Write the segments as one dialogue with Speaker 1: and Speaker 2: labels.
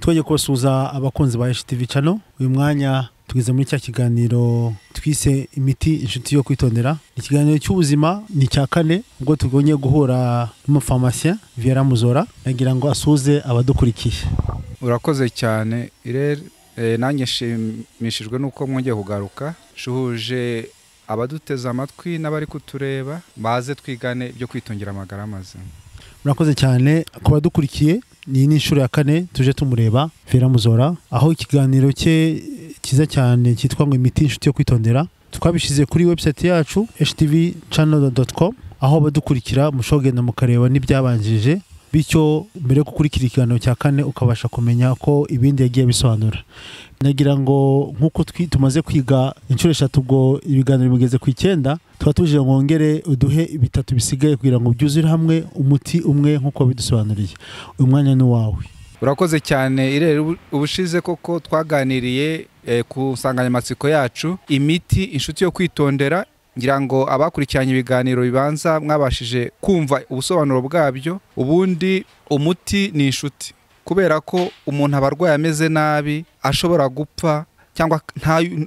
Speaker 1: Twongeye kubasuhuza abakunzi ba HTV Channel. Uyu mwanya tugeze muri cya kiganiro twise imiti inshuti yo kwitondera. Ikiganiro cy'ubuzima ni cya kane, ubwo tugomye guhura n'umufarumasiyen Viera Muzora, nagira ngo asuhuze abadukurikiye.
Speaker 2: Urakoze cyane Irere, nanjye nshimishijwe nuko mwongeye kugaruka. Shuhuje abaduteze amatwi n'abari kutureba, baze twigane ibyo kwitungira amagara mazima.
Speaker 1: Murakoze cyane ku badukurikiye. Ni inshuro ya kane tuje tumureba Viera Muzora, aho ikiganiro cye cyiza cyane cyitwa ngo imiti inshuti yo kwitondera twabishize kuri website yacu htvchannel.com, aho abadukurikira mushobora kugenda mukareba n'ibyabanjije, bityo mbere yo gukurikira ikiganiro cya kane ukabasha kumenya ko ibindi yagiye bisobanura. Nagira ngo nkuko tumaze kwiga inshuro eshatu, ubwo ibiganiro bigeze ku 9, tuba tuje ngongere uduhe bitatu bisigaye kugira ngo byuzure hamwe umuti umwe nkuko bidusobanuriye. Uyu mwanya ni wawe.
Speaker 2: Urakoze cyane Irere. Ubushize koko twaganiriye ku nsanganyamatsiko yacu imiti inshuti yo kwitondera. Ngira ngo abakurikiranye ibiganiro bibanza mwabashije kumva ubusobanuro bwabyo. Ubundi umuti ni inshuti, kubera ko umuntu aba arwaye ameze nabi, ashobora gupfa cyangwa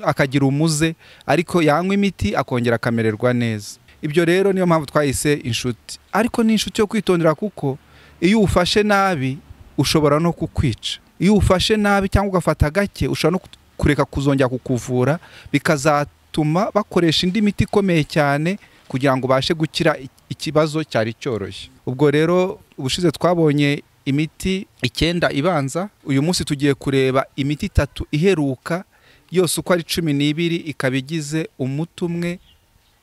Speaker 2: akagira umuze, ariko yanywa imiti akongera akamererwa neza. Ibyo rero niyo mpamvu twahise inshuti. Ariko ni inshuti yo kwitondera, kuko iyo ufashe nabi ushobora no kukwica. Iyo ufashe nabi cyangwa ugafata gake, ushobora no kureka kuzongera kukuvura, bikazatuma bakoresha indi miti ikomeye cyane kugira ngo ubashe gukira ikibazo cyari cyoroshye. Ubwo rero ubushize twabonye imiti 9 ibanza, uyu munsi tugiye kureba imiti 3 iheruka, yose uko ari 12 ikaba igize umuti umwe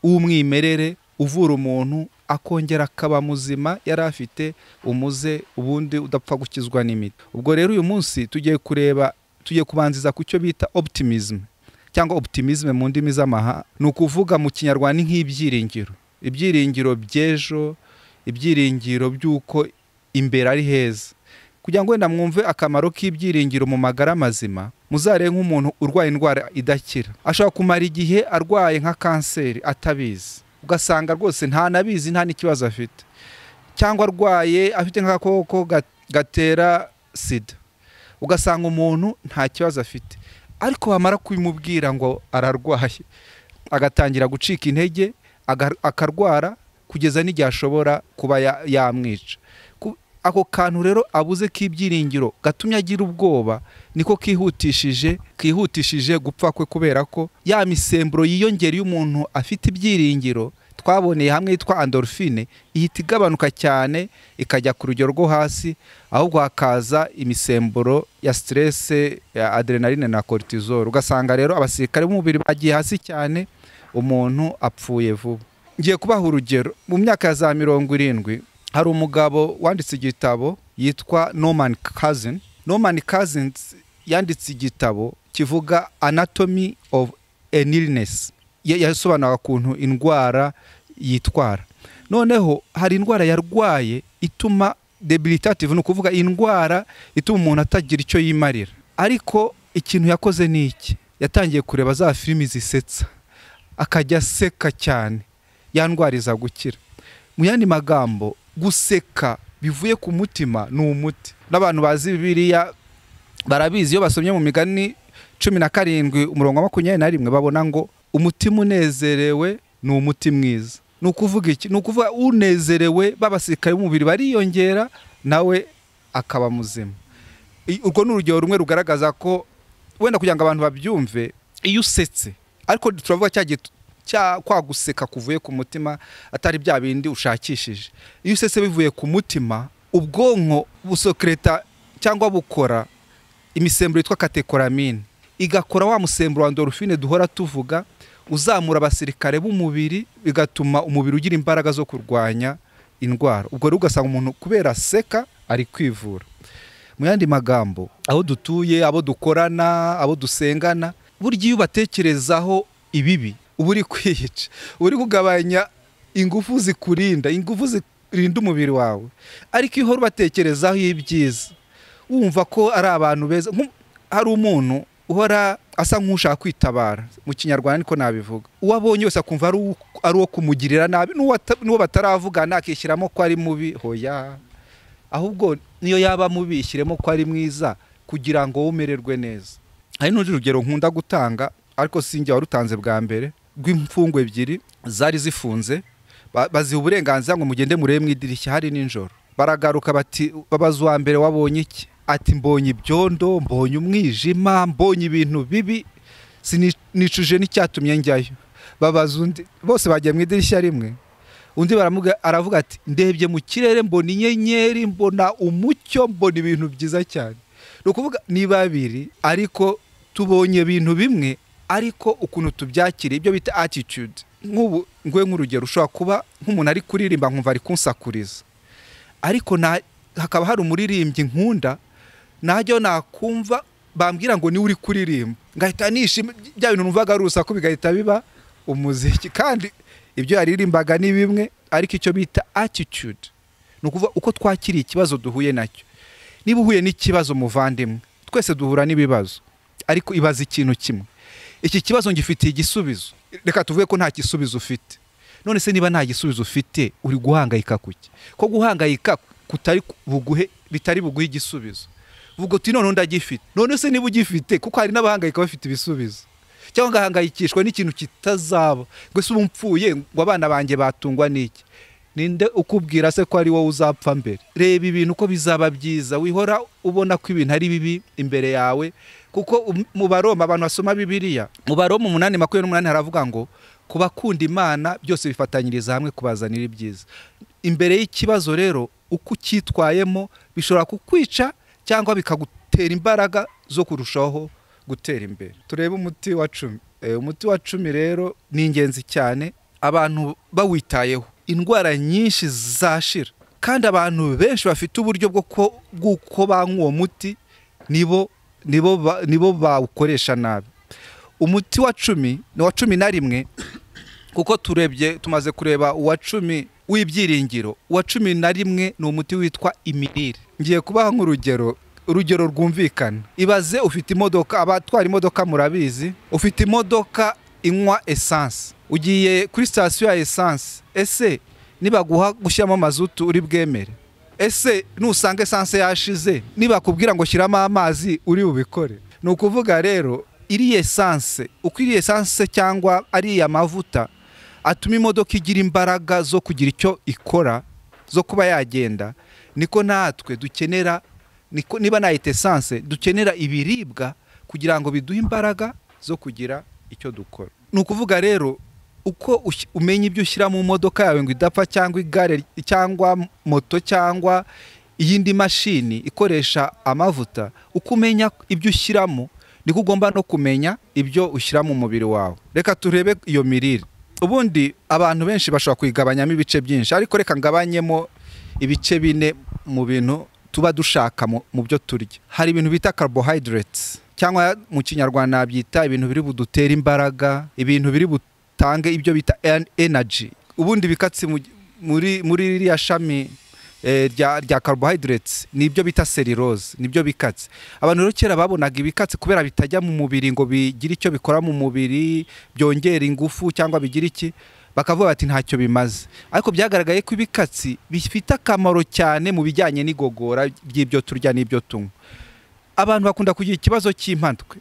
Speaker 2: w'umwimerere uvura umuntu akongera akaba muzima yari afite umuze ubundi udapfa gukizwa n'imiti. Ubwo rero uyu munsi tugiye kureba, tugiye kubanziza ku cyo bita optimism cyangwa optimism mu ndimi z'amahanga. Ni ukuvuga mu Kinyarwanda nk'ibyiringiro, ibyiringiro by'ejo, ibyiringiro by'uko imbere ari heza. Kugira ngo wenda mwumve akamaro k'ibyiringiro mu magara mazima, muzare nk'umuntu urwaye indwara idakira, ashobora kumara igihe arwaye nka kanseri atabizi, ugasanga rwose nta nabizi, nta n'ikibazo afite, cyangwa arwaye afite nk'agakoko gatera sida, ugasanga umuntu nta kibazo afite, ariko bamara kubimubwira ngo ararwaye agatangira gucika intege, akarwara kugeza n'igihe ashobora kuba yamwica. Ako kantu rero abuze k'ibyiringiro gatumye agira ubwoba, niko kihutishije gupfa kwe, kubera ko ya misemburo yiyongera iyo umuntu afite ibyiringiro twaboneye hamwe yitwa endorphine ihita igabanuka cyane ikajya ku rugero rwo hasi, ahubwo hakaza imisemburo ya stress ya adrenaline na cortisol. Ugasanga rero abasirikare b'umubiri bagiye hasi cyane, umuntu apfuye vuba. Ngiye kubaha urugero. Mu myaka ya za 70 hari umugabo wanditse igitabo yitwa Norman Cousins. Norman Cousins yanditse igitabo kivuga Anatomy of an Illness. Yasobanuraga ukuntu indwara yitwara. Noneho hari indwara yarwaye ituma debilitative, ni ukuvuga indwara ituma umuntu atagira icyo yimarira. Ariko ikintu yakoze ni iki? Yatangiye kureba za filimi zisetsa, akajya aseka cyane, ya ndwara iza gukira. Mu yandi magambo, guseka bivuye ku mutima ni umuti. N'abantu bazi Bibiliya barabizi, iyo basomye mu migani 17 umurongo wa 21 babona ngo umutima unezerewe ni umuti mwiza. Ni ukuvuga iki? Ni ukuvuga unezerewe, babasirikare b'umubiri bariyongera, nawe akaba muzima. Urwo ni urugero rumwe rugaragaza ko wenda kugira ngo abantu babyumve, iyo usetse, ariko turavuga cya kwa guseka kuvuye ku mutima, atari bya bindi ushakishije. Iyo usetse bivuye ku mutima, ubwonko busokreta cyangwa bukora imisemburo yitwa catecholamine, igakora wa musemburo wa endorphine duhora tuvuga, uzamura abasirikare b'umubiri, bigatuma umubiri ugira imbaraga zo kurwanya indwara. Ubwo rero ugasanga umuntu kubera seka ari kwivura. Mu yandi magambo, aho dutuye, abo dukorana, abo dusengana, burya iyo ubatekerezaho ibibi uba uri kwiyica, uri kugabanya ingufu zikurinda, ingufu zirinda umubiri wawe. Ariko iyo uhora ubatekerezaho ibyiza, wumva ko ari abantu beza. Hari umuntu uhora asa nk'ushaka kwitabara, mu Kinyarwanda niko nabivuga, uwo abonye wese akumva ari uwo kumugirira nabi, n'uwo bataravugana akishyiramo ko ari mubi. Hoya, ahubwo niyo yaba mubi ishyiremo ko ari mwiza, kugira ngo umererwe neza. Hari n'urundi rugero nkunda gutanga, ariko sinjye warutanze bwa mbere, rw'imfungwa ebyiri zari zifunze, baziha uburenganzira ngo mugende murebe mu idirishya hari nijoro. Baragaruka bati, babaza uwa mbere wabonye iki? Ati mbonye ibyondo, mbonye umwijima, mbonye ibintu bibi, sinicuje n'icyatumye njyayo. Babaza undi, bose bagiye mu idirishya rimwe. Undi aravuga ati ndebye mu kirere mbona inyenyeri, mbona umucyo, mbona ibintu byiza cyane. Ni ukuvuga ni babiri ariko tubonye ibintu bimwe, ariko ukuntu tubyakira, ibyo bita attitude. Nk'ubu ngwe nk'urugero, ushobora kuba nk'umuntu ari kuririmba nkumva ari kunsakuriza, ariko hakaba hari umuririmbyi nkunda, najyo nakumva bambwira ngo ni uri kuririmba ngahita nishima, bya bintu numvaga ari urusaku bigahita biba umuziki, kandi ibyo yaririmbaga ni bimwe, ariko icyo bita attitude ni ukuvuga uko twakiriye ikibazo duhuye nacyo. Niba uhuye n'ikibazo muvandimwe, twese duhura n'ibibazo, ariko ibaza ikintu kimwe: iki kibazo ngifitiye igisubizo? Reka tuvuge ko nta gisubizo ufite. None se niba nta gisubizo ufite, uri guhangayika kuki? Ko guhangayika kutari buguhe, bitari buguhe igisubizo. Vuga uti none ndagifite. None se niba ugifite, kuko hari n'abahangayika bafite ibisubizo, cyangwa ngahangayikishwa n'ikintu kitazaba, ngo se ubu mpfuye ngo abana banjye batungwa n'iki? Ninde ukubwira se ko ari wowe uzapfa mbere? Reba ibintu uko bizaba byiza, wihora ubona ko ibintu ari bibi imbere yawe. Kuko mu Baroma, abantu basoma Bibiliya, mu Baroma 8:28 haravuga ngo kubakunda Imana byose bifatanyiriza hamwe kubazanira ibyiza. Imbere y'ikibazo rero uko ucyitwayemo bishobora kukwica cyangwa bikagutera imbaraga zo kurushaho gutera imbere. Turebe umuti wa 10. Umuti wa 10 rero ni ingenzi cyane, abantu bawitayeho indwara nyinshi zashira, kandi abantu benshi bafite uburyo bw'uko banywa uwo muti nibo bawukoresha nabi. Umuti wa 10 ni wa 11, kuko turebye tumaze kureba uwa 10 w'ibyiringiro. Uwa 11 ni umuti witwa imirire. Ngiye kubaha nk'urugero, urugero rwumvikana. Ibaze ufite imodoka, abatwara imodoka murabizi, ufite imodoka inywa essence, ugiye kuri sitasiyo ya essence, ese nibaguha gushyiramo mazutu uri bwemere? Ese nusanga essence yashize nibakubwira ngo shyiramo amazi uri bubikore? Ni ukuvuga rero iri essence, uko iri essence cyangwa ari amavuta atuma imodoka igira imbaraga zo kugira icyo ikora, zo kuba yagenda, niko natwe dukenera, niko niba nayita essence, dukenera ibiribwa kugira ngo biduhe imbaraga zo kugira icyo dukora. Ni ukuvuga rero uko umenya ibyo ushyira mu modoka yawe ngo idapfa, cyangwa igare cyangwa moto cyangwa iyindi mashini ikoresha amavuta, uko umenya ibyo ushyiramo niko ugomba no kumenya ibyo ushyira mu mubiri wawe. Reka turebe iyo mirire. Ubundi abantu benshi bashobora kuyigabanyamo ibice byinshi, ariko reka ngabanyemo ibice bine mu bintu tuba dushaka mu byo turya. Hari ibintu bita carbohydrates, cyangwa mu Kinyarwanda nabyita ibintu biri budutera imbaraga, ibintu biri butange ibyo bita energy. Ubundi bikatsi muri ririya shami rya carbohydrates nibyo bita cellulose, nibyo bikatsi. Abantu rero kera babonaga ibikatsi kubera bitajya mu mubiri ngo bigire icyo bikora mu mubiri, byongera ingufu cyangwa bigira iki, bakavuga bati ntacyo bimaze. Ariko byagaragaye ko ibikatsi bifite akamaro cyane mu bijyanye n'igogora ry'ibyo turya n'ibyo tunywa. Abantu bakunda kugira ikibazo cy'impandwe.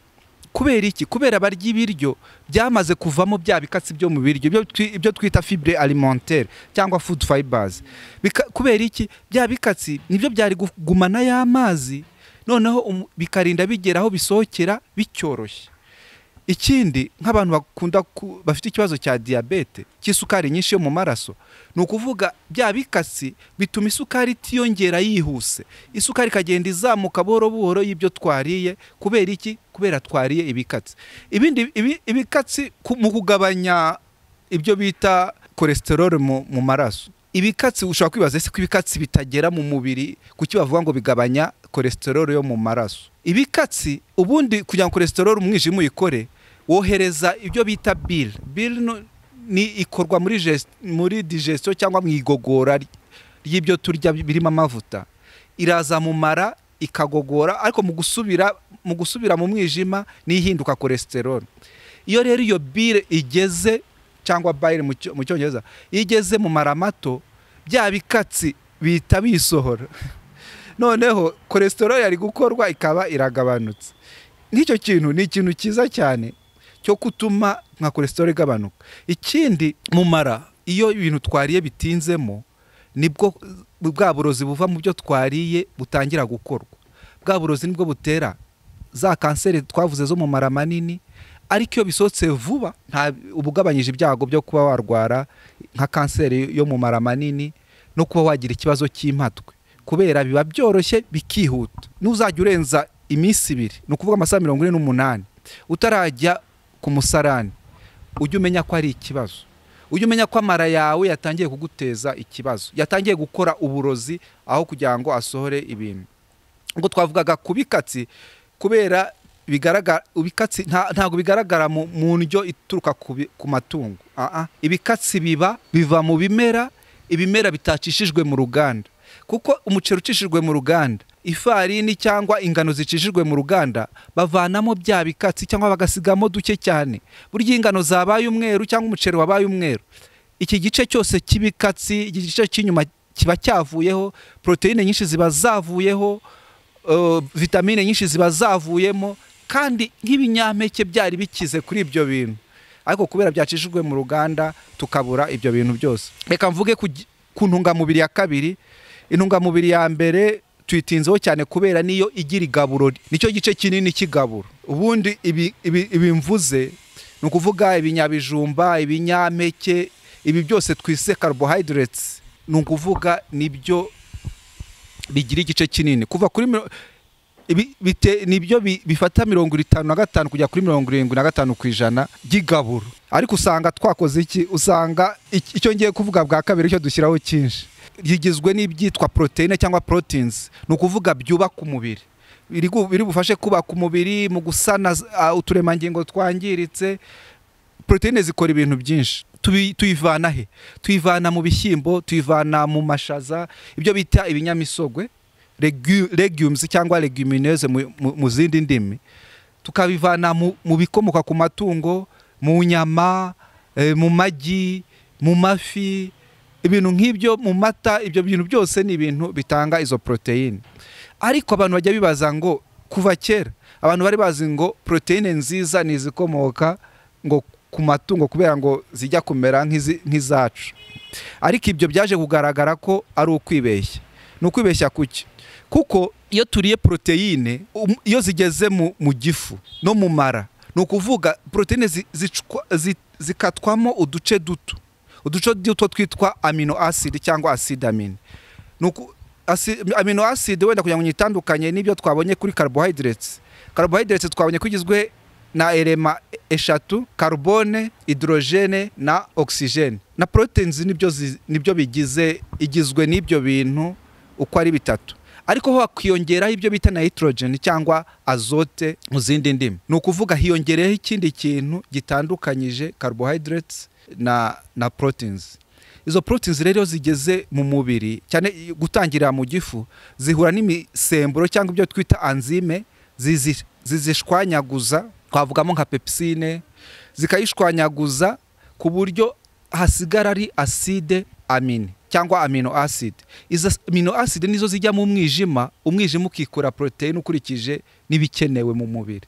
Speaker 2: Kubera iki? Kubera barya ibiryo byamaze kuvamo bya bikatsi byo mu biryo, ibyo twita fibre alimentaire cyangwa food fibers. Kubera iki? Bya bikatsi nibyo byari kugumana y'amazi, noneho bikarinda bigera aho bisohokera bicyoroshye. Ikindi nk'abantu bakunda bafite ikibazo cya diabete, cy'isukari nyinshi yo mu maraso, ni ukuvuga bya bikatsi bituma isukari itiyongera yihuse, isukari ikagenda izamuka buhoro buhoro y'ibyo twariye. Kubera iki? Kubera twariye ibikatsi. Ibindi ibikatsi mu kugabanya ibyo bita cholesterol mu maraso. Ibikatsi ushobora kwibaza ese ko ibikatsi bitagera mu mubiri, kuki bavuga ngo bigabanya cholesterol yo mu maraso? Ibikatsi ubundi kugira ngo cholesterol umwijima uyikore, wohereza ibyo bita bile. Bile ni ikorwa muri digestion cyangwa mu igogora ry'ibyo turya birimo amavuta. Iraza mu mara ikagogora, ariko mu gusubira mu mwijima nihinduka cholesterol. Iyo rero iyo bile igeze, cyangwa bile mu Cyongereza, igeze mu mara mato, bya bikatsi bita bisohora. Noneho cholesterol yari gukorwa ikaba iragabanutse. Nk'icyo kintu ni ikintu cyiza cyane cyo kutuma nka cholesterol igabanuka. Ikindi, mu mara iyo ibintu twariye bitinzemo, nibwo bwa burozi buva mu byo twariye butangira gukorwa. Bwa burozi nibwo butera za kanseri twavuze zo mu mara manini. Ariko iyo bisohotse vuba, nta ubugabanyije ibyago byo kuba warwara nka kanseri yo mu mara manini no kuba wagira ikibazo cy'impatwe, kubera biba byoroshye bikihuta. Nuzajya urenza iminsi 2, ni ukuvuga amasaha 48 utarajya ku musarani, ujye umenya ko ari ikibazo. Ujye umenya ko amara yawe yatangiye kuguteza ikibazo, yatangiye gukora uburozi aho kugira ngo asohore ibintu. Ngo twavugaga ku bikatsi, kubera bigaragara ibikatsi ntabwo bigaragara mu ndyo ituruka ku matungo. Ibikatsi biva mu bimera, ibimera bitacishijwe mu ruganda. Kuko umuceri ucishijwe mu ruganda, ifarini cyangwa ingano zicishijwe mu ruganda, bavanamo bya bikatsi cyangwa bagasigamo duke cyane. Burya ingano zabaye umweru cyangwa umuceri wabaye umweru, iki gice cyose cy'ibikatsi, iki gice cy'inyuma kiba cyavuyeho, proteine nyinshi ziba zavuyeho, vitamine nyinshi ziba zavuyemo, kandi nk'ibinyampeke byari bikize kuri ibyo bintu, ariko kubera byacishijwe mu ruganda tukabura ibyo bintu byose. Reka mvuge ku ntungamubiri ya kabiri. Intungamubiri ya mbere tuyitinzeho cyane kubera niyo igira igaburo, nicyo gice kinini cy'igaburo. Ubundi ibi mvuze ni ukuvuga ibinyabijumba, ibinyampeke, ibi byose twise carbohydrates, ni ukuvuga nibyo bigira igice kinini. Kuva kuri nibyo bifata 55 kujya kuri 75% by'igaburo. Ariko usanga twakoze iki? Usanga icyo ngiye kuvuga bwa kabiri cyo dushyiraho cyinshi, rigizwe n'ibyitwa proteine cyangwa proteins, ni ukuvuga byubaka umubiri, biri bufashe kubaka umubiri mu gusana uturemangingo twangiritse. Proteine zikora ibintu byinshi. Tuyivana he? Tuyivana mu bishyimbo, tuyivana mu mashaza, ibyo bita ibinyamisogwe, legumes cyangwa legumineuses mu zindi ndimi. Tukabivana mu bikomoka ku matungo, mu nyama, mu magi, mu mafi, ibintu nk'ibyo, mu mata. Ibyo bintu byose ni ibintu bitanga izo proteine. Ariko abantu bajya bibaza ngo kuva kera abantu bari bazi ngo proteine nziza ni izikomoka ngo ku matungo kubera ngo zijya kumera nk'izacu. Ariko ibyo byaje kugaragara ko ari ukwibeshya. Ni ukwibeshya kuki? Kuko iyo turiye proteine, iyo zigeze mu gifu no mu mara, ni ukuvuga proteine zikatwamo uduce duto, uduce duto twitwa amino acid cyangwa acide amine. Amino acid wenda kugira ngo nyitandukanye n'ibyo twabonye kuri carbohydrates. Carbohydrates twabonye ko igizwe na elema 3, carbone, hydrogene na oxygene. Na proteins nibyo bigize, igizwe n'ibyo bintu uko ari bitatu. Ariko ho hakwiyongeraho ibyo bita nitrogen cyangwa azote mu zindi ndimi. Ni ukuvuga hiyongereho ikindi kintu gitandukanyije carbohydrates na proteins. Izo proteins rero zigeze mu mubiri, cyane gutangira mu gifu, zihura n'imisemburo cyangwa ibyo twita enzyme zizishwanyaguza, twavugamo nka pepsine, zikayishwanyaguza ku buryo hasigara ari acide amine cyangwa amino acid. Izo amino acid nizo zijya mu mwijima, umwijima ukikora proteine ukurikije n'ibikenewe mu mubiri.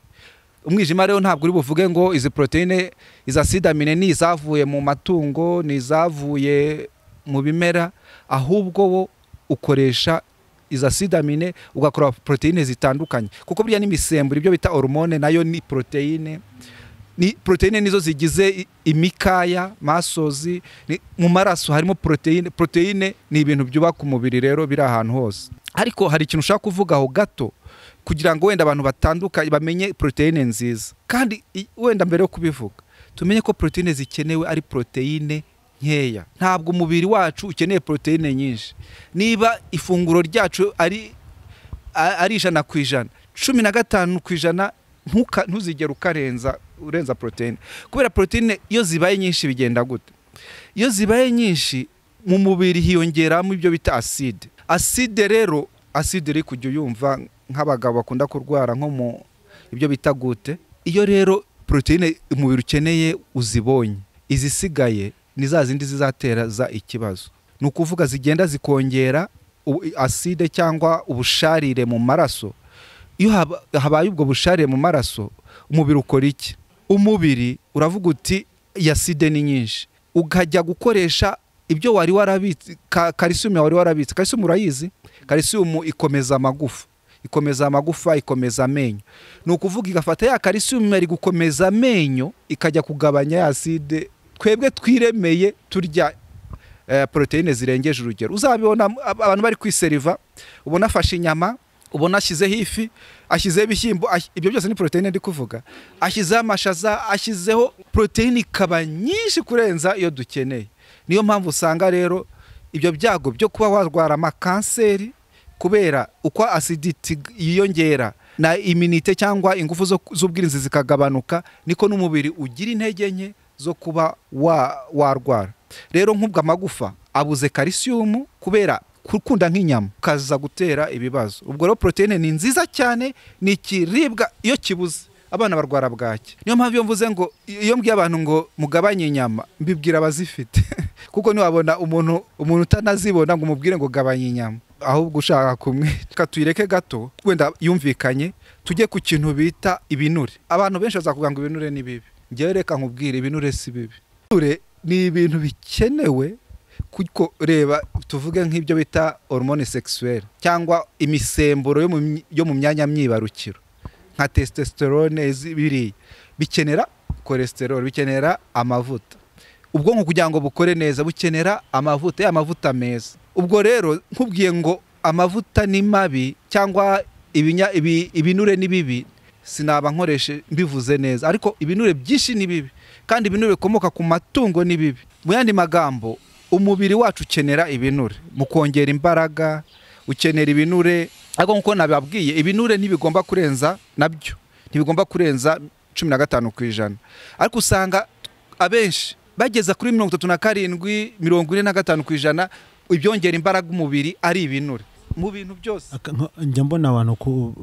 Speaker 2: Umwijima rero ntabwo uri buvuge ngo izi proteine, izi acide amine ni izavuye mu matungo, ni izavuye mu bimera, ahubwo wo ukoresha izi acide amine ugakora proteine zitandukanye. Kuko burya n'imisemburo, ibyo bita hormone, nayo ni proteine. Ni proteine nizo zigize imikaya, masozi, mu maraso harimo proteine. Proteine ni ibintu byubaka umubiri rero biri ahantu hose. Ariko hari ikintu ushaka kuvuga aho gato kugira ngo wenda abantu batandukanye bamenye proteine nziza. Kandi wenda mbere yo kubivuga, tumenye ko proteine zikenewe ari proteine nkeya. Ntabwo umubiri wacu ukeneye proteine nyinshi. Niba ifunguro ryacu ari 100%, 15% ntuzigere urenza proteine. Kubera proteine iyo zibaye nyinshi bigenda gute? Iyo zibaye nyinshi mu mubiri hiyongeramo ibyo bita acide. Acide rero, acide iri kujya uyumva nk'abagabo bakunda kurwara nko mu ibyo bita gute. Iyo rero proteine umubiri ukeneye uzibonye, izisigaye ni za zindi zizatera za ikibazo. Ni ukuvuga zigenda zikongera acide cyangwa ubusharire mu maraso. Iyo habaye ubwo busharire mu maraso, umubiri ukora iki? Umubiri uravuga uti acide ni nyinshi, ukajya gukoresha ibyo wari warabitse, calcium wari warabitse. Calcium urayizi? Calcium ikomeza amagufa, ikomeza amagufa, ikomeza amenyo. Ni ukuvuga igafata ya calcium yari gukomeza amenyo ikajya kugabanya acide twebwe twiremeye turya proteine zirengeje urugero. Uzabibona abantu bari kwiseriva, ubona afashe inyama, ubona ashyizeho ifi, ashyizeho ibishyimbo, ibyo byose ni proteine ndi kuvuga, ashyizeho amashaza, ashyizeho proteine ikaba nyinshi kurenza iyo dukeneye. Niyo mpamvu usanga rero ibyo byago byo kuba warwara amakanseri kubera uko acidity yiyongera na immunité cyangwa ingufu z'ubwirinzi zikagabanuka, niko n'umubiri ugira intege nke zo kuba warwara. Rero nk'ubwo amagufa abuze calcium kubera gukunda nk'inyama, kaza gutera ibibazo. Ubwo rero proteine ni nziza cyane, ni ikiribwa iyo kibuze abana barwara bwaki. Niyo mpamvu iyo mvuze ngo, iyo mbwiye abantu ngo mugabanye inyama, mbibwira abazifite kuko ntiwabona umuntu utanazibona ngo umubwire ngo gabanye inyama, ahubwo ushaka kumwe. Reka tuyireke gato wenda yumvikanye, tujye ku kintu bita ibinure. Abantu benshi bazakuvuga ngo ibinure ni bibi. Njyewe reka nkubwire, ibinure si bibi. Ibinure ni ibintu bikenewe, kuko reba tuvuge nk'ibyo bita hormone sexuelle cyangwa imisemburo yo mu myanya myibarukiro nka testosterone, biriya bikenera cholesterol, bikenera amavuta. Ubwonko kugira ngo bukore neza bukenera amavuta, ya mavuta meza. Ubwo rero nkubwiye ngo amavuta ni mabi cyangwa ibinure ni bibi, sinaba nkoreshe mbivuze neza, ariko ibinure byinshi ni bibi, kandi ibinure bikomoka ku matungo ni bibi. Mu yandi magambo, umubiri wacu ukenera ibinure mu kongera imbaraga, ukenera ibinure. Ariko nkuko nababwiye, ibinure ntibigomba kurenza, nabyo ntibigomba kurenza 15%. Ariko usanga abenshi bageza kuri 37, 45% ibyongera imbaraga umubiri ari ibinure mu bintu byose.
Speaker 1: Njya mbona abantu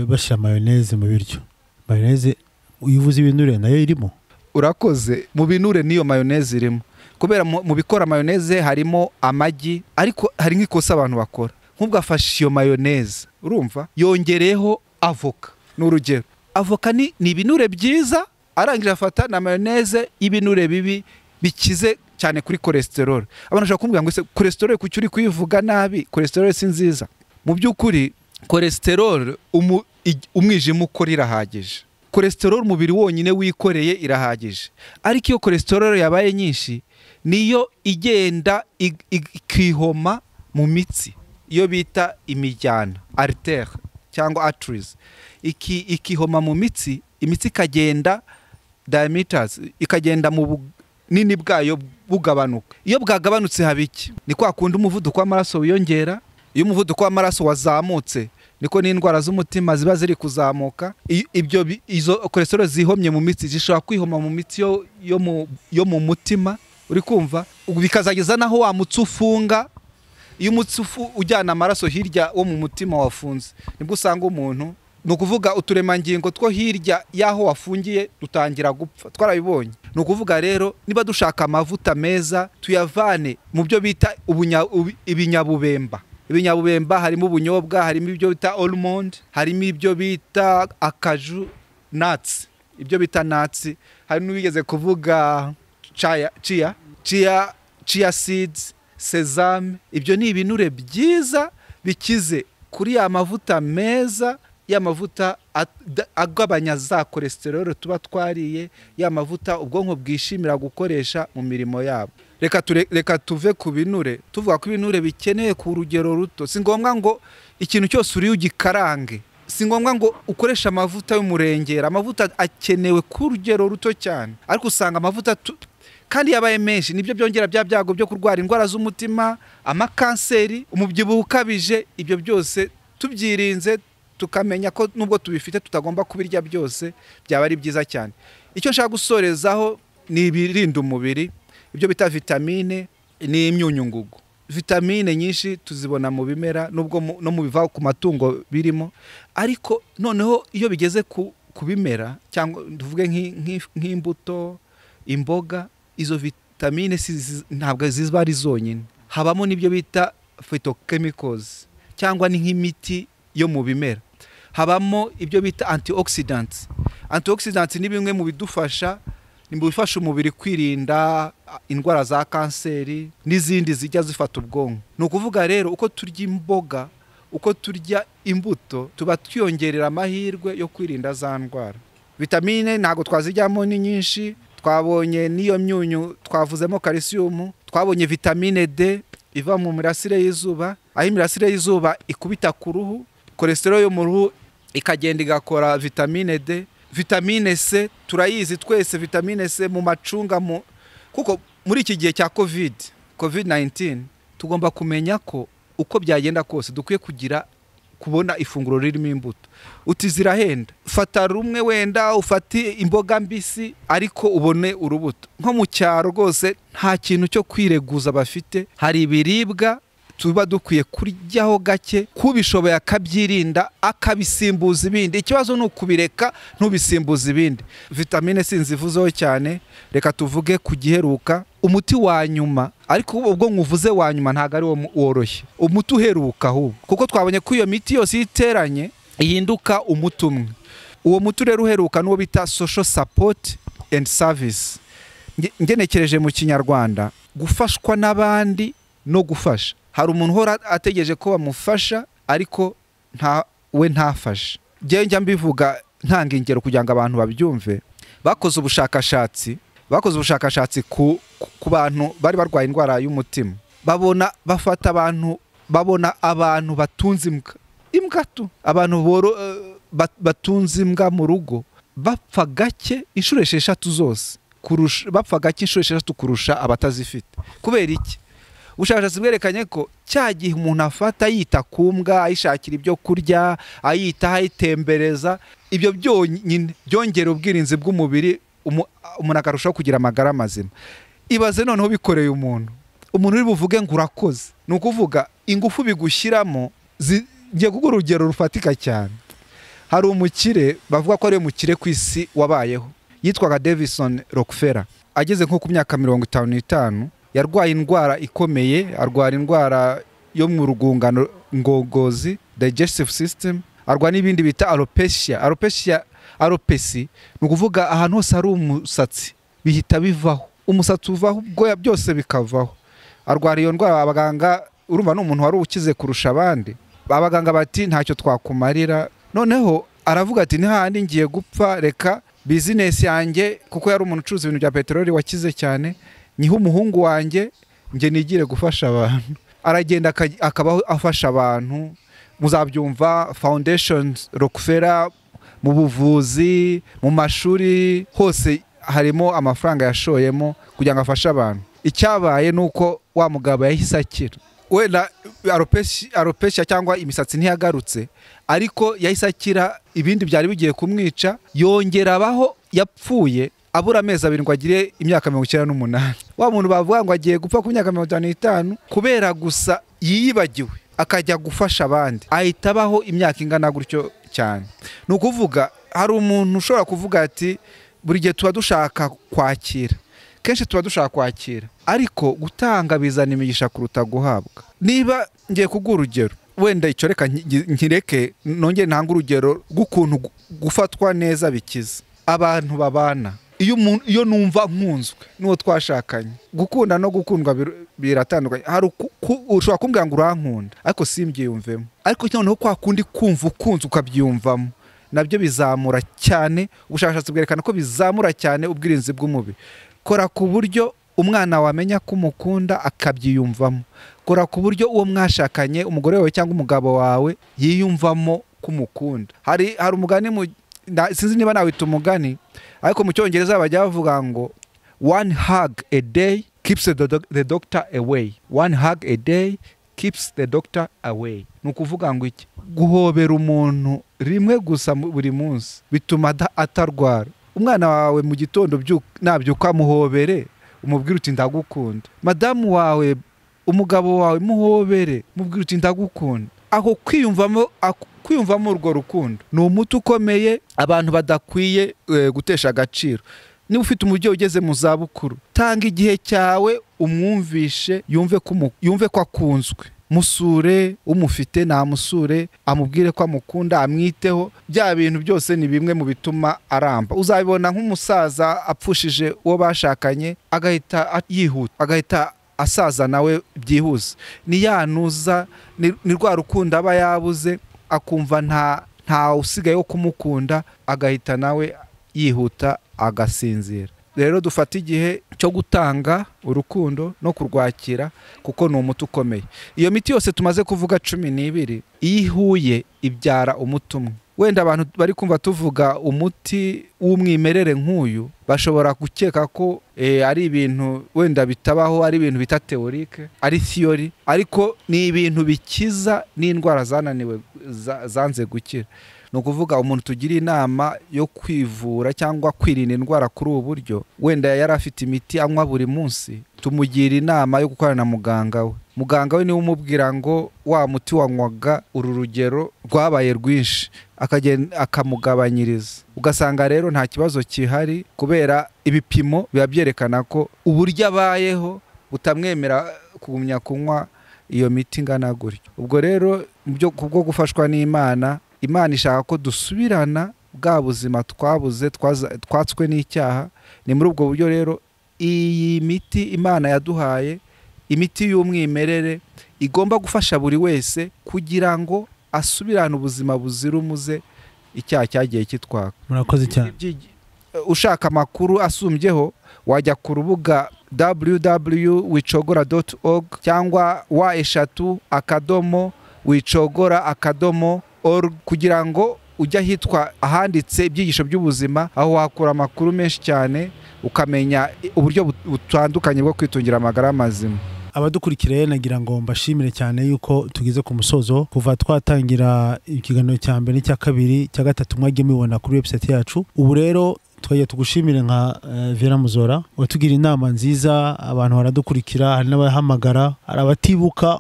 Speaker 1: bashyira mayonnaise mu biryo. Mayonnaise uyivuze ibinure nayo irimo.
Speaker 2: Urakoze, mu binure niyo mayonnaise irimo. Kubera mu bikora mayonnaise harimo amagi, ariko hari nk'ikosa abantu bakora. Nk'ubwo afashe iyo mayonnaise, urumva, yongereho avoka. N'urugero, avoka ni ibinure byiza, arangije afata na mayonnaise y'ibinure bibi bikize cyane kuri cholesterol. Abantu bashaka kumbwira ngo ese cholesterol kuki uri kuyivuga nabi? Cholesterol si nziza. Mu by'ukuri cholesterol umwijima ukora irahagije. Cholesterol umubiri wonyine wikoreye irahagije. Ariko iyo cholesterol yabaye nyinshi niyo igenda ikihoma mu mitsi, iyo bita imijyana, artère cyangwa arteries, ikihoma mu mitsi, imitsi ikagenda diameters, ikagenda mu nini bwayo bugabanuka. Iyo bwagabanutse haba iki? Ni kwa kundi umuvuduko w'amaraso wiyongera. Iyo umuvuduko w'amaraso wazamutse niko n'indwara z'umutima ziba ziri kuzamuka. Ibyo izo cholesterol zihomye mu mitsi zishobora kwihoma mu mitsi yo mu mutima, uri kumva, bikazageza naho wa mutsi ufunga. Iyo umutsi ujyana amaraso hirya wo mu mutima wafunze, nibwo usanga umuntu, ni ukuvuga uturemangingo two hirya y'aho wafungiye dutangira gupfa. Twarabibonye. Ni ukuvuga rero niba dushaka amavuta meza tuyavane mu byo bita ibinyabubemba. Ibinyabubemba harimo ubunyobwa, harimo ibyo bita almond, harimo ibyo bita akaju nuts, ibyo bita nuts, hari n'ubigeze kuvuga chia seeds, sesame. Ibyo ni ibinure byiza bikize kuri ya mavuta meza, ya mavuta agabanya za cholesterol tuba twariye, ya mavuta ubwonko bwishimira gukoresha mu mirimo yabo. Reka tuve ku binure, tuvuga ko ibinure bikeneye ku rugero ruto. Si ngombwa ngo ikintu cyose uriye ugikarange, si ngombwa ngo ukoreshe amavuta y'umurengera. Amavuta akenewe ku rugero ruto cyane, ariko usanga amavuta kandi yabaye menshi nibyo byongera bya byago byo kurwara indwara z'umutima, amakanseri, umubyibuho ukabije. Ibyo byose tubyirinze tukamenya ko nubwo tubifite tutagomba kubirya byose, byaba ari byiza cyane. Icyo nshaka gusorezaho ni ibirinda umubiri, ibyo bita vitamine n'imyunyungugu. Vitamine nyinshi tuzibona mu bimera nubwo no mu biva ku matungo birimo, ariko noneho iyo bigeze ku bimera cyangwa tuvuge nk'imbuto, imboga, izo vitamine ntabwo ziba ari zonyine, habamo n'ibyo bita phytochemicals cyangwa ni nk'imiti yo mu bimera. Habamo ibyo bita antioxidants. Antioxidants ni bimwe mu bidufasha, ni mu bifasha umubiri kwirinda indwara za kanseri n'izindi zijya zifata ubwonko. Ni ukuvuga rero uko turya imboga, uko turya imbuto, tuba twiyongerera amahirwe yo kwirinda za ndwara. Vitamine ntabwo twazijyamo ni nyinshi, twabonye n'iyo myunyu, twavuzemo calcium, twabonye vitamine D iva mu mirasire y'izuba, aho imirasire y'izuba ikubita ku ruhu, cholesterol yo mu ruhu ikagenda igakora vitamine D. Vitamine C turayizi twese, vitamine C mu macunga, kuko muri iki gihe cya COVID-19 tugomba kumenya ko uko byagenda kose dukwiye kugira kubona ifunguro ririmo imbuto. Uti zirahenda, fata rumwe wenda ufate imboga mbisi ariko ubone urubuto. Nko mu cyaro rwose nta kintu cyo kwireguza bafite, hari ibiribwa tuba dukwiye kuryaho gake, kubishoboye akabyirinda akabisimbuza ibindi. Ikibazo ni ukubireka ntubisimbuza ibindi. Vitamine sinzivuzeho cyane, reka tuvuge ku giheruka, umuti wa nyuma. Ariko ubwo nkuvuze wa nyuma ntago ari wo woroshye, umuti uheruka ahubwo, kuko twabonye ko iyo miti yose iteranye ihinduka umuti umwe. Uwo muti rero uheruka n'uwo bita social support and service. Ngenekereje mu Kinyarwanda, gufashwa n'abandi no gufasha. Hari umuntu uhora ategereje ko bamufasha ariko we ntafashe. Njye mbivuga ntanga ingero kugira ngo abantu babyumve. Bakoze ubushakashatsi ku bantu bari barwaye indwara y'umutima. Babona bafata abantu, babona abantu batunze imbwa tu, abantu batunze imbwa mu rugo bapfa gake inshuro 6 zose kurusha, bapfa gake inshuro 6 kurusha abatazifite. Kubera iki? Ubushakashatsi bwerekanye ko cya gihe umuntu afata yita ku mbwa, ayishakira ibyo kurya, ayitaho, ayitembereza, ibyo byonyine byongera ubwirinzi bw'umubiri, umuntu akarushaho kugira amagara mazima. Ibaze noneho bikoreye umuntu uri buvuge ngo urakoze. Ni ukuvuga ingufu bigushyiramo. Ngiye kuguha urugero rufatika cyane. Hari umukire bavuga ko ari umukire ku isi wabayeho, yitwaga Davison Rockefeller. Ageze nko ku myaka 55 yarwaye indwara ikomeye, arwara indwara yo mu rugungano ngogozi, digestive system, arwara n'ibindi bita alopecia. Alopecia ni ukuvuga ahantu hose hari umusatsi bihita bivaho, umusatsi uvaho, ubwoya byose bikavaho. Arwara iyo ndwara, abaganga, urumva ni umuntu wari ukize kurusha abandi, abaganga bati ntacyo twakumarira. Noneho aravuga ati ntihandi ngiye gupfa, reka business yanjye, kuko yari umuntu ucuruza ibintu bya peteroli wakize cyane, nyihe umuhungu wanjye nge nigire gufasha abantu. Aragenda akabaho afasha abantu, muzabyumva foundations Rockefeller, mu buvuzi, mu mashuri hose harimo amafaranga yashoyemo kugira ngo afashe abantu. Icyabaye nuko wa mugabo yahise akira. Wenda alopecia cyangwa imisatsi ntiyagarutse, ariko yahise akira, ibindi byari bigiye kumwica, yongera abaho. Yapfuye abura amezi 2 ngo agire imyaka 98. Wa muntu bavuga ngo agiye gupfa ku myaka 55 kubera gusa yiyibagiwe akajya gufasha abandi, ahita abaho imyaka ingana gutyo cyane. Ni ukuvuga hari umuntu ushobora kuvuga ati buri gihe tuba dushaka kwakira, kenshi tuba dushaka kwakira, ariko gutanga bizana imigisha kuruta guhabwa. Niba ngiye kuguha urugero, wenda icyo reka nkireke nongere ntanga urugero rw'ukuntu gufatwa neza bikiza abantu babana. Iyo numva nkunzwe n'uwo twashakanye, gukunda no gukundwa biratandukanye. Hari ushobora kumbwira ngo urankunda ariko simbyiyumvemo, ariko noneho kwa kundi kumva ukunze ukabyiyumvamo, nabyo bizamura cyane. Ubushakashatsi bwerekana ko bizamura cyane ubwirinzi bw'umubiri. Kora ku buryo umwana wamenya ko umukunda akabyiyumvamo. Kora ku buryo uwo mwashakanye, umugore wawe cyangwa umugabo wawe, yiyumvamo ko umukunda. Hari umugani, sinzi niba nawita umugani, ariko mu Cyongereza bajya bavuga ngo one hug a day keeps the doctor away. One hug a day keeps the doctor away. Ni ukuvuga ngo iki? Guhobera umuntu rimwe gusa buri munsi bituma atarwara. Umwana wawe mu gitondo nabyuka muhobere, umubwire uti ndagukunda. Madamu wawe, umugabo wawe muhobere, mubwire uti ndagukunda. Aho kwiyumvamo urwo rukundo ni umuti ukomeye abantu badakwiye gutesha agaciro. Niba ufite umubyeyi ugeze mu zabukuru, tanga igihe cyawe umwumvishe, yumve ko akunzwe. Musure, umufite namusure, amubwire ko amukunda, amwiteho. Bya bintu byose ni bimwe mu bituma aramba. Uzabibona nk'umusaza apfushije uwo bashakanye agahita yihuta, agahita asaza nawe byihuse. Ni yanuza, ni rwa rukundo aba yabuze, akumva nta usigaye wo kumukunda, agahita nawe yihuta agasinzira. Rero dufata igihe cyo gutanga urukundo no kurwakira, kuko ni umuti ukomeye. Iyo miti yose tumaze kuvuga 12 iyo ihuye ibyara umuti umwe. Wenda abantu bari kumva tuvuga umuti w'umwimerere nk'uyu bashobora gukeka ko ari ibintu wenda bitabaho, ari ibintu bita théorique, ari theory, ariko ni ibintu bikiza n'indwara zananiwe zanze gukira. Ni ukuvuga umuntu tugira inama yo kwivura cyangwa kwirinda indwara kuri ubu buryo, wenda yari afite imiti anywa buri munsi, tumugira inama yo gukorana na muganga we. Muganga we niwe umubwira ngo wa muti wanywaga uru rugero rwabaye rwinshi, akagenda akamugabanyiriza. Ugasanga rero nta kibazo kihari, kubera ibipimo biba byerekana ko uburyo abayeho butamwemera kugumya kunywa iyo miti ingana gutyo. Ubwo rero kubwo gufashwa n'Imana, Imana ishaka ko dusubirana bwa buzima twabuze, twatswe n'icyaha. Ni muri ubwo buryo rero iyi miti Imana yaduhaye, imiti y'umwimerere, igomba gufasha buri wese kugira ngo asubirane ubuzima buzira umuze icyaha cyagiye kitwaka.
Speaker 1: Murakoze cyane.
Speaker 2: Ushaka amakuru asumbyeho wajya ku rubuga www.wicogora.org cyangwa w3.wicogora.org, kugira ngo ujye ahitwa ahanditse ibyigisho by'ubuzima, aho wakura amakuru menshi cyane, ukamenya uburyo butandukanye bwo kwitungira amagara mazima.
Speaker 1: Abadukurikira nagira ngo mbashimire cyane yuko tugeze ku musozo. Kuva twatangira ikiganiro cya mbere n'icya kabiri cya gatatu mwagiye mubibona kuri website yacu. Ubu rero twagiye tugushimire nka Vera Muzora watugira inama nziza, abantu baradukurikira, hari n'abahamagara, hari abatibuka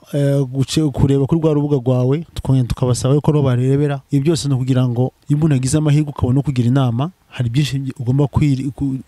Speaker 1: kureba kuri rwa rubuga rwawe, tukongera tukabasaba yuko nabo barebera. Ibi byose ni ukugira ngo iyo umuntu agize amahirwe ukabona kugira inama, hari byinshi ugomba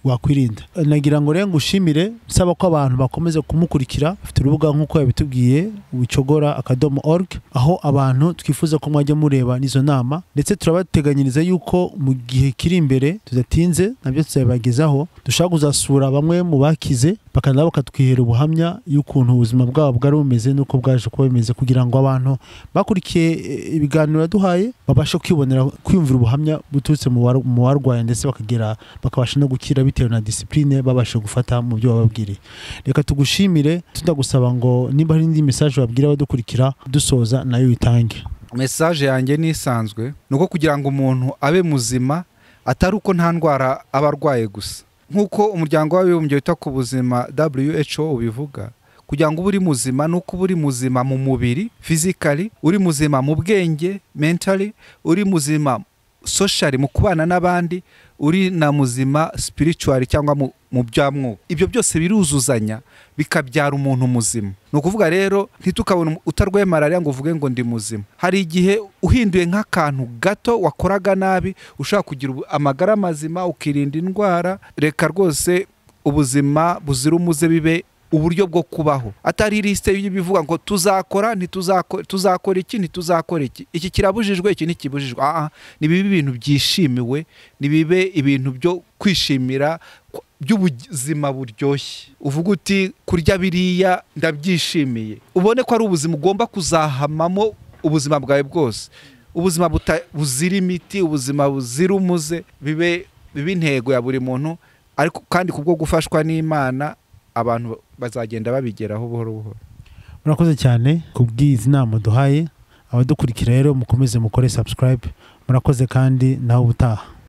Speaker 1: wakwirinda. Nagira ngo rero ngushimire, nsaba ko abantu bakomeza kumukurikira. Afite urubuga nk'uko yabitubwiye, wicogora.org, aho abantu twifuza ko mwajya mureba n'izo nama, ndetse turabateganyiriza yuko mu gihe kiri imbere tudatinze nabyo tuzabibagezaho. Dushaka kuzasura bamwe mu bakize, bakanaza bakatwihera ubuhamya y'ukuntu ubuzima bwabo bwari bumeze n'uko bwaje kuba bimeze, kugira ngo abantu bakurikiye ibiganiro yaduhaye babashe kwibonera, kwiyumvira ubuhamya buturutse mu barwaye, ndetse bakagera bakabasha no gukira bitewe na discipline babasha gufata mu byo bababwiriye. Reka tugushimire, tudagusaba ngo nimba hari indi message wabwira abadukurikira dusoza nayo uyitange.
Speaker 2: Message yanjye ni isanzwe, nuko kugira ngo umuntu abe muzima atari uko nta ndwara aba arwaye gusa. Nk'uko umuryango w'abibumbye wita ku buzima WHO ubivuga, kugira ngo ube uri muzima nuko ube uri muzima mu mubiri physically, uri muzima mu bwenge mentally, uri muzima socially mu kubana n'abandi, uri na muzima spiritually cyangwa mu bya mwuka. Ibyo byose biruzuzanya bikabyara umuntu muzima. Ni ukuvuga rero ntitukabona utarwaye malaria ngo uvuge ngo ndi muzima. Hari igihe uhinduye nk'akantu gato wakoraga nabi ushaka kugira amagara mazima, ukirinda indwara. Reka rwose ubuzima buzira umuze bibe uburyo bwo kubaho, atari liste y'ibivuga ngo tuzakora ntituzakora, tuzakora iki ntituzakora iki, iki kirabujijwe iki ntikibujijwe. Ni bibe ibintu byishimiwe, ni bibe ibintu byo kwishimira by'ubuzima buryoshye. Uvuga uti kurya biriya ndabyishimiye, ubone ko ari ubuzima ugomba kuzahamamo ubuzima bwawe bwose, ubuzima buzira imiti, ubuzima buzira umuze, bibe intego ya buri muntu. Ariko kandi kubwo gufashwa n'Imana abantu bazagenda babigeraho buhoro buhoro.
Speaker 1: Murakoze cyane kubwizi nama duhaye abadukurikira. Rero mukomeze mukore subscribe. Murakoze kandi naho ubutaha.